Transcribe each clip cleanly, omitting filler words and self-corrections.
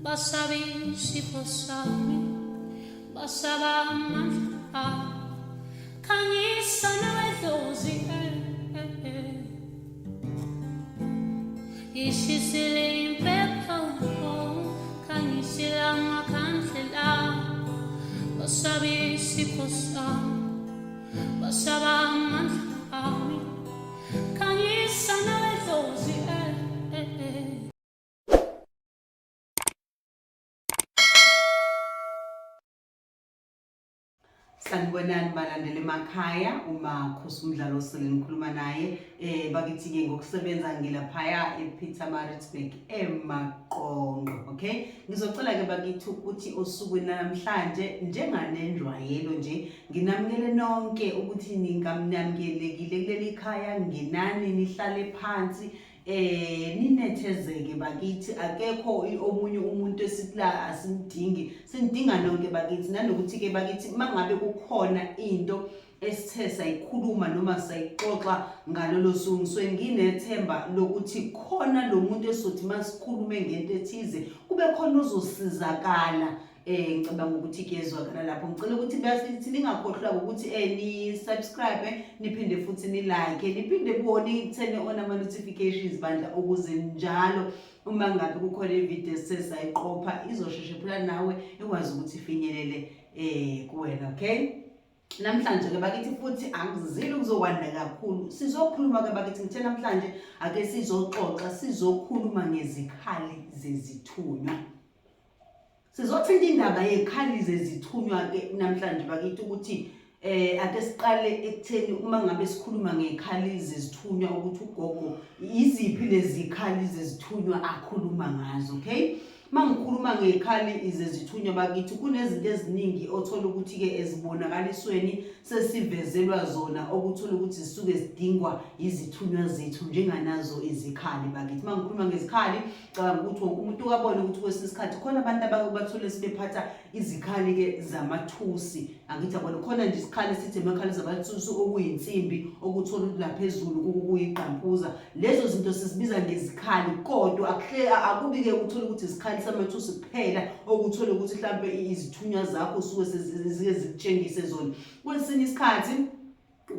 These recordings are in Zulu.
Basaba isipho sami, basaba amandla ami. Khanyisa nawedlozi, eh, eh, eh. Ishisile impepho, khanyisile amakhandlela. Basaba isipho sami, basaba amandla ami. Khanyisa nawedlozi, eh, eh, eh. Sanibonani balandeli emakhaya uma khosi umdlalo osele nikhuluma naye eh bakithi ke ngokusebenza ngilaphaya ePietermaritzburg eMaqonqo, okay? Ngizocela ke bakithi ukuthi osukwini namhlanje njenganenjwayelo nje nginamukele nonke ukuthi ningamnamukelekile kuleli khaya, nginani nihlale phansi eh ninethezeke bakithi. Akekho omunye umuntu esitla asimdingi, sinidinga nonke bakithi. Nanokuthi ke bakithi mangabe kukhona into esithe sayikhuluma noma sayixoxa ngalolo suku, ngisuke nginethemba lokuthi khona lo muntu esizothi masikhulume ngento ethize kube khona ozosizakala. Ngicabanga ukuthi kuyezwakala lapho. Ngicela ukuthi bathi ningakhohlwa ukuthi ni subscribe, niphinde futhi ni like, niphinde boni turn on ama notifications bandla, ukuze njalo uma ngabe kukhona ivideo esesayiqopha izosheshe phela nawe ikwazi ukuthi ifinyelele kuwena, okay? Namhlanje ke bakithi futhi angizile ukuzokwanda kakhulu, sizokhuluma ke bakithi. Ngithe namhlanje ake sizoxoxa, sizokhuluma ngezikhali zezithunywa. Sizothinta indaba yekhali zezithunywa ke namhlanje bakithi, ukuthi ake siqale ekutheni uma ngabe sikhuluma ngekhali zezithunywa ukuthi ugogo iziphi lezi khali zezithunywa akhuluma ngazo, okay? Mangikhuluma ngekhali zezithunywa bakithi, kunezinto eziningi othola ukuthi ke ezibonakalisweni sesivezelwa zona, okuthola ukuthi zisuke zidingwa izithunywa zethu njenganazo izikhali bakithi. Mangikhuluma ngezikhali, cabanga ukuthi wonke umuntu ukabone ukuthi kwesinye isikhathi khona abantu abathole sebephatha izikhali-ke zamathusi. Angithi yabona khona nje isikhali sithi emakhali zamathusi okuyinsimbi, okuthola ukuthi laphezulu kukuyigqampuza. Lezo zinto sizibiza ngezikhali, kodwa akubi-ke uthole ukuthi isikhali samathusi kuphela okuthola ukuthi mhlampe izithunywa zakho suke zike zikutshengise zona. Kwesinye isikhathi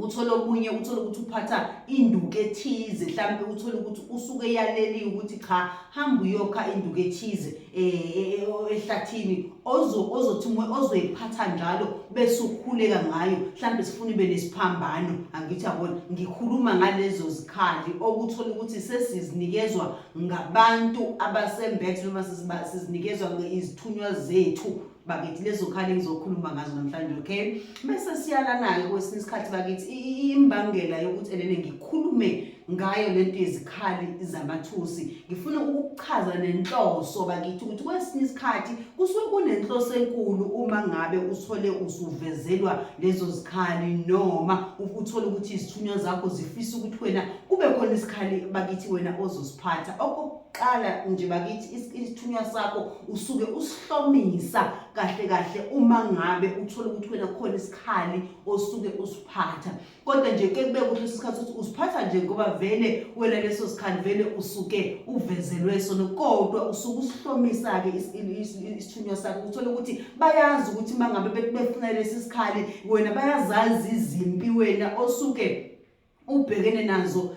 uthola okunye, uthole ukuthi uphatha induku ethize, mhlawumbe uthole ukuthi usuke eyaleliwe ukuthi cha, hamba uyokha induku ethize ehlathini ozothi ozoyiphatha njalo bese ukhuleka ngayo, mhlawumbe sifuna ibe nesiphambano. Angithi yabona, ngikhuluma ngalezo zikhali okuthola ukuthi sesizinikezwa ngabantu abasembethe noma sizinikezwa izithunywa zethu bakithi, lezo khali engizokhuluma ngazo namhlanje, okay? Bese siyalana-ke kwesinye isikhathi bakithi, imbangela yokuthi enene ngikhulume ngayo lento yezikhali zamathusi, ngifuna ukukuchaza nenhloso bakithi, ukuthi kwesinye isikhathi kusuke kunenhloso enkulu uma ngabe uthole usuvezelwa lezo zikhali, noma uthole ukuthi izithunywa zakho zifisa ukuthi wena kube khona isikhali bakithi wena ozosiphatha. Okokuqala nje bakithi, isithunywa sakho usuke usihlomisa kahle kahle uma ngabe uthola ukuthi wena khona isikhali osuke usiphatha, kodwa nje ke kube kuhle isikhathi ukuthi usiphatha nje ngoba vele wena leso sikhali vele usuke uvezelwe sona, kodwa usuke usihlomisa-ke isithunywa sakho. Uthole ukuthi bayazi ukuthi uma ngabe befuna lesi sikhali wena, bayazazi izimpi wena osuke ubhekene nazo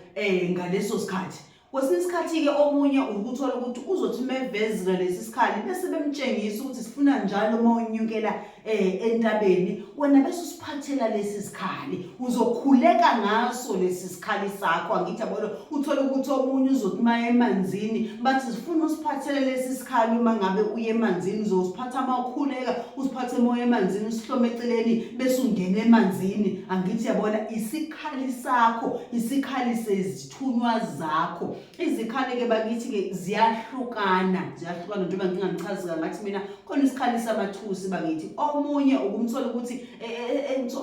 ngaleso sikhathi. Kwesinye isikhathi-ke omunye ukuthola ukuthi uzothi mevezela lesi sikhali bese bemtshengisa ukuthi sifuna njalo uma unyukela entabeni wena bese usiphathela lesi sikhali, uzokhuleka ngaso lesi sikhali sakho. Angithi yabona, uthole ukuthi omunye uzothi uma emanzini bathi sifuna usiphathele lesi sikhali, uma ngabe uye emanzini uzosiphatha uma ukhuleka, usiphathe moya emanzini, usihlome eceleni bese ungena emanzini. Angithi yabona, isikhali sakho, isikhali sezithunywa zakho. Izikhali-ke bakithi-ke ziyahlukana, ziyahlukana njengoba nginganichazela ngathi mina khona isikhali samathusi bakithi. Omunye ukumthola ukuthi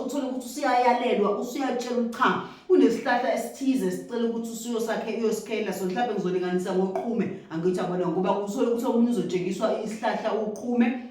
uthole ukuthi usuyayalelwa, usuyatshela ukuthi cha, kunesihlahla esithize sicela ukuthi usuyosakhe uyosikhela so, mhlawumbe ngizolinganisa ngoqhume. Angithi yabona, ngoba uthole ukuthi omunye uzotshengiswa isihlahla uqhume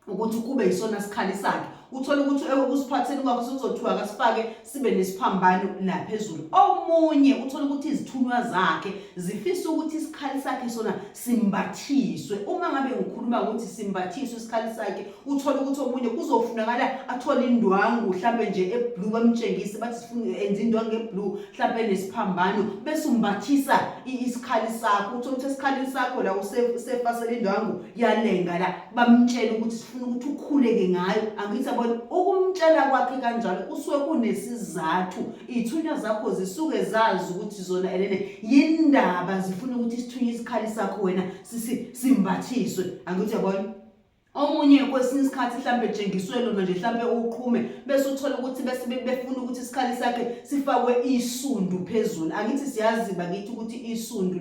ukuthi kube yisona sikhali sakhe. Uthole ukuthi ekusiphatheni kwakho sekuzothiwa akasifake sibe nesiphambano la phezulu. Omunye uthole ukuthi izithunywa zakhe zifisa ukuthi isikhali sakhe sona simbathiswe. Uma ngabe ngikhuluma ukuthi simbathiswe isikhali sakhe, uthole ukuthi omunye kuzofunakala athole indwangu mhlambe nje eblue, bamtshengise bathi sifuna enze indwangu eblue mhlambe nesiphambano, bese umbathisa isikhali sakho. Uthole ukuthi esikhalini sakho la usefasela indwangu yalenga la, bamtshela ukuthi sifuna ukuthi ukhuleke ngayo. Angithi yabona, ukumtshela kwakhe kanjalo kusuke kunesizathu. Iy'thunywa zakho zisuke zazi ukuthi zona enene yindaba zifuna ukuthi isithunywa isikhali sakho wena simbathiswe. Angithi yabona, omunye kwesinye isikhathi mhlambe tshengiswe lona nje mhlambe uqhume, bese uthola ukuthi bese befuna ukuthi isikhali sakhe sifakwe isundu phezulu. Angithi siyazi bakithi ukuthi isundu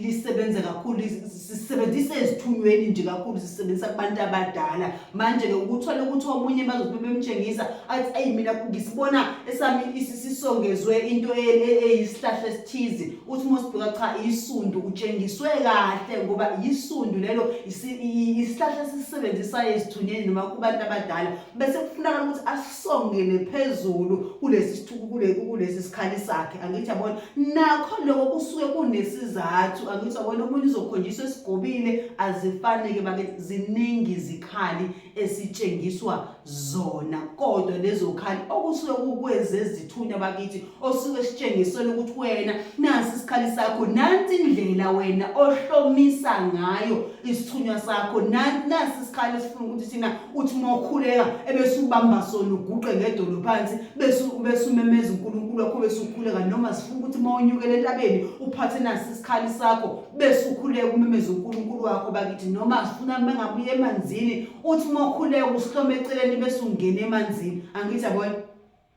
lisebenza kakhulu, sisebenzisa ezithunyweni nje kakhulu, sisebenzisa kubantu abadala. Manje-ke ukuthole ukuthi omunye bazothi bemtshengisa athi, eyi, mina ngisibona esami sisongezwe into eyisihlahla esithize. Uthi uma usibheka, cha, isundu, utshengiswe kahle ngoba yisundu lelo, isihlahla esisisebenzisayo ezithunyeni noma kubantu abadala, bese kufunakala ukuthi asongele phezulu kulesi sithuku kulesi sikhali sakhe. Angithi yabona, nakho lokho kusuke kunesizathu. Angithi yabona, omunye uzokhonjiswa esigobile. Azifani-ke bakithi, ziningi izikhali esitshengiswa zona, kodwa lezo khali okusuke kukwezezithunywa bakithi, osuke sitshengisela ukuthi wena nasi isikhali sakho, nansi indlela wena ohlomisa ngayo isithunywa sakho, nasi isikhali esifuna ukuthi thina uthi uma ukhuleka ebese ubamba sona, uguqe ngedolo phansi, bese umemeza uNkulunkulu wakho, bese ukhuleka. Noma sifuna ukuthi uma unyukela entabeni uphathe nasi isikhali sakho, bese ukhuleka umemeza uNkulunkulu wakho bakithi. Noma sifuna uma ngabe uye emanzini, uthi uma ukhuleka usihlome eceleni, bese ungena emanzini. Angithi yabona,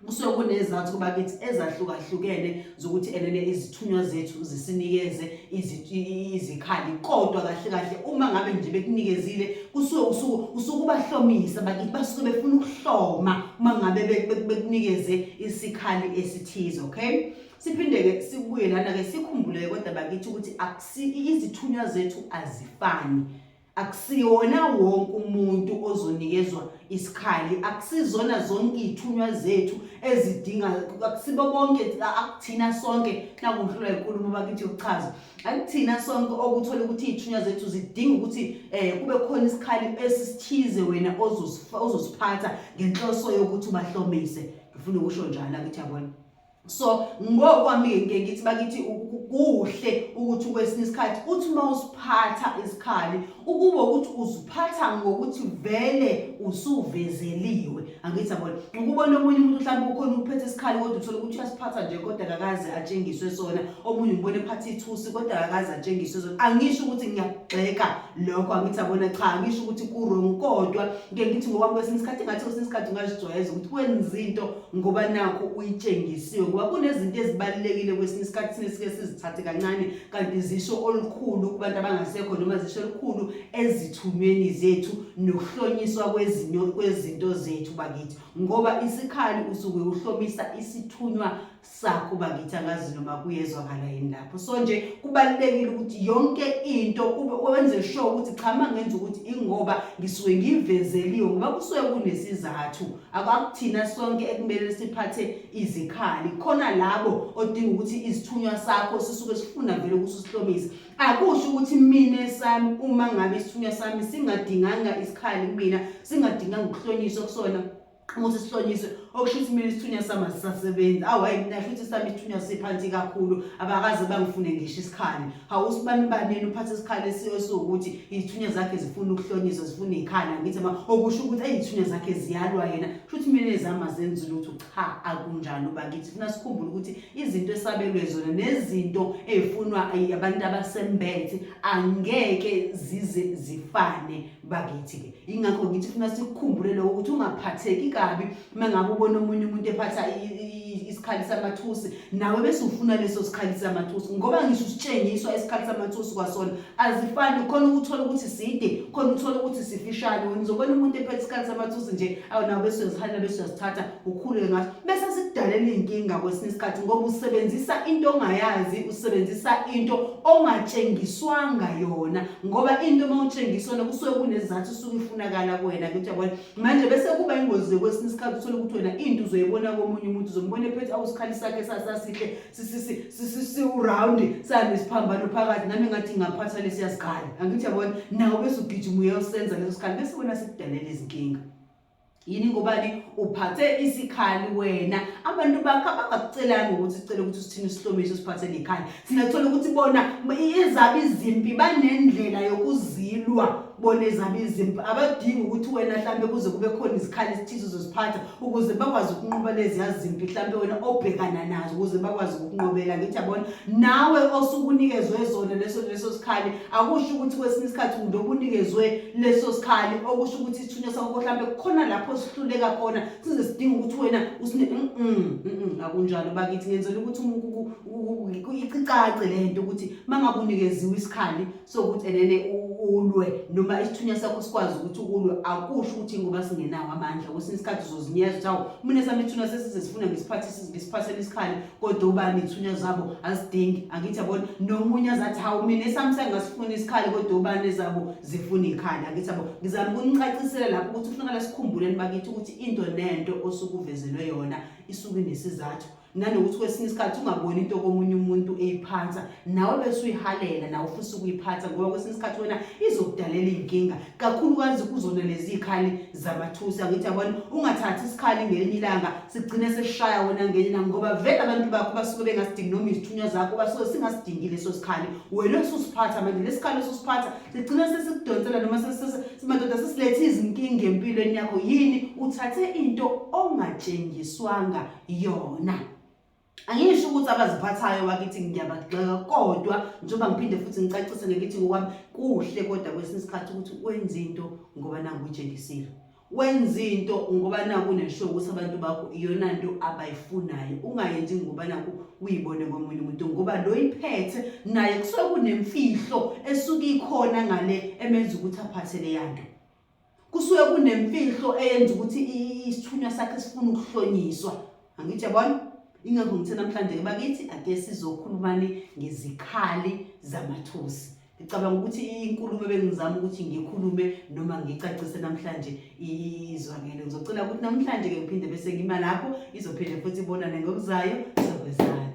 kusuke kunezathu bakithi ezahlukahlukene zokuthi enene izithunywa zethu zisinikeze izikhali. Kodwa kahle kahle, uma ngabe nje bekunikezile, kusuke usuke ubahlomisa bakithi, basuke befuna ukuhloma uma ngabe bekunikeze isikhali esithize. Okay, siphinde-ke sibuye lana-ke, sikhumbule kodwa bakithi ukuthi izithunywa zethu azifani. Akusiyona wonke umuntu ozonikezwa isikhali, akusizona zonke iy'thunywa zethu ezidinga, akusibo bonke, akuthina sonke. Nakungihlula inkulumo bakithi yokuchaza, akuthina sonke okuthola ukuthi iy'thunywa zethu zidinga ukuthi kube khona isikhali esithize wena ozosiphatha ngenhloso yokuthi ubahlomise. Ngifuna ukusho njalo, akithi yabona. So ngokwami-ke ngithi bakithi, kuhle ukuthi kwesinye isikhathi uthi uma usiphatha isikhali, ukuba ukuthi uziphatha ngokuthi vele usuvezeliwe. Angithi yabona, ukubona omunye umuntu mhlawumbe ukhona ukuphetha isikhali, kodwa uthole ukuthi uyasiphatha nje kodwa akakaze atshengiswe sona. Omunye umbona ephatha ithusi kodwa akakaze atshengiswe sona. Angisho ukuthi ngiyakugxeka lokho, angithi yabona, cha, angisho ukuthi ku-wrong, kodwa ngeke ngithi ngokwami kwesinye isikhathi ngathi kwesinye isikhathi ungazijwayeza ukuthi wenza into ngoba nakho uyitshengisiwe, ngoba kunezinto ezibalulekile kwesinye isikhathi sine sike sizithathe kancane, kanti zisho olukhulu kubantu abangasekho, noma zisho olukhulu ezithunyweni zethu nokuhlonyiswa kwezinto zethu bakithi, ngoba isikhali usuke uhlomisa isithunywa sakho bakithi. Angazi noma kuyezwakala yini lapho. So nje kubalulekile ukuthi yonke into kube wenze sure ukuthi cha, uma ngenza ukuthi ingoba ngisuke ngivezeliwe, ngoba kusuke kunesizathu. Akuthina sonke ekumele siphathe izikhali. Khona labo odinga ukuthi isithunywa sakho sisuke sifuna vele ukuthi usihlomise. Akusho ukuthi mina sami, uma ngabe isithunywa sami singadinganga isikhali kumina, singadinganga ukuhlonyiswa kusona, ukuthi sihlonyiswe, okusho ukuthi mina isithunywa sami asisasebenzi. Awu hayi, mina futhi sami isithunywa siphansi kakhulu, abakaze bangifune ngisho isikhali. Hawu, usibani banini uphathe isikhali esiwukuthi izithunywa zakhe zifuna ukuhlonyiswa, zifuna iy'khali? Angithi ma okusho ukuthi ey'thunywa zakhe ziyalwa yena, kusho ukuthi mina ezami azenzi lutho. Cha, akunjalo bakithi. Funa sikhumbule ukuthi izinto esabelwe zona nezinto ey'funwa abantu abasembethe angeke zize zifane bakithi-ke. Yingakho ngithi funa sikukhumbule lokho, ukuthi ungaphatheki kabi uma ngabe ubona omunye umuntu ephatha isikhali. isikhali samathusi, nawe bese ufuna leso sikhali samathusi, ngoba ngisho usitshengiswa isikhali samathusi kwasona azifani. Khona ukuthola ukuthi side, khona uthola ukuthi sifishane. Wena uzobona umuntu ephethe isikhali samathusi nje, awu, nawe bese uyazihalela, bese uyasithatha ukhuleke ngaso, bese sikudalela iy'nkinga kwesinye isikhathi, ngoba usebenzisa into ongayazi, usebenzisa into ongatshengiswanga yona, ngoba into uma utshengiswa yona kusuke kunesizathu usuke ifunakala kuwena. Kuthi yabona manje bese kuba ingozi kwesinye isikhathi, uthole ukuthi wena into uzoyibona komunye umuntu, uzombona ephethe awusikhali sakhe sasasihle, siwurawundi, sanesiphambano phakathi, nami ngathi ngingaphatha lesiya sikhali. Angithi yabona, nawe bese ugijima uyosenza leso sikhali, bese wena sikudalela izinkinga. Yini? Ngobani? Uphathe isikhali wena, abantu bakho abangakucelanga ukuthi sicele ukuthi usithini usihlomise usiphathele ikhali. Thina thola ukuthi bona ezabo izimpi banendlela yokuzilwa, bona ezabo izimpi abadingi ukuthi wena mhlambe kuze kube khona izikhali esithize uzoziphatha ukuze bakwazi ukunqoba leziya zimpi mhlambe wena obhekana nazo, ukuze bakwazi ukunqobela. Ngithi yabona, nawe osukunikezwe zona leso sikhali, akusho ukuthi kwesinye isikhathi njengoba unikezwe leso sikhali okusho ukuthi isithunywa sakho mhlambe kukhona lapho sihluleka khona, size sidinga ukuthi wena usine. Akunjalo bakithi. Ngenzela ukuthi icace lento, ukuthi mangabe unikeziwe isikhali sokuthi enene ulwe noma isithunywa sakho sikwazi ukuthi ulwe, akusho ukuthi ngoba singenawo amandla. Kwesinye isikhathi uzozinyeza ukuthi, hawu, mina sami isithunywa sesize sifuna ngisiphathele isikhali, kodwa ubani iy'thunywa zabo azidingi. Angithi yabona, nomunye azathi, hawu, mina esami sengasifuna isikhali, kodwa ubani ezabo zifuna iy'khali. Angithi yabo, ngizama ukunicacisela lapho ukuthi kufunekala sikhumbuleni bakithi ukuthi into nento osuke uvezelwe yona isuke inesizathu, nanokuthi kwesinye isikhathi ungaboni into komunye umuntu eyiphatha, nawe bese uyihalela, nawe ufisa ukuyiphatha, ngoba kwesinye isikhathi wena izokudalela iy'nkinga, kakhulukazi kuzona lezi y'khali zamathusi. Angithi yabona, ungathathi isikhali ngelinye ilanga sigcine sesishaya wena ngelinye ilanga, ngoba vele abantu bakho basuke bengasidingi, noma izithunywa zakho basuke singasidingi leso sikhali wena osusiphatha manje. Lesikhali osusiphatha sigcine sesikudonsela noma madoda sesilethe izinkinga empilweni yakho. Yini? Uthathe into ongatshengiswanga yona. Angisho ukuthi abaziphathayo bakithi ngiyabagxeka, kodwa njengoba ngiphinde futhi ngicacise ngithi ngokwami kuhle, kodwa kwesinye isikhathi ukuthi wenze into ngoba nangu uyitshengisile, wenza into ngoba naku unesho ukuthi abantu bakho iyona nto abayifunayo, ungayenzi ngoba naku uyibone komunye umuntu, ngoba lo iphethe naye kusuke kunemfihlo esuke ikhona ngale emenza ukuthi aphathe leya nto. Kusuke kunemfihlo eyenza ukuthi isithunywa sakhe sifuna ukuhlonyiswa. Angithi yabona, ingakho ngithe namhlanje ke bakithi ake sizokhulumani ngezikhali zamathusi. Ngicabanga ukuthi inkulumo ebengizama ukuthi ngikhulume noma ngicacise namhlanje izwakele. Ngizocela ukuthi namhlanje ke ngiphinde bese ngima lapho, izophinde futhi ibonane ngokuzayo. Thokozani.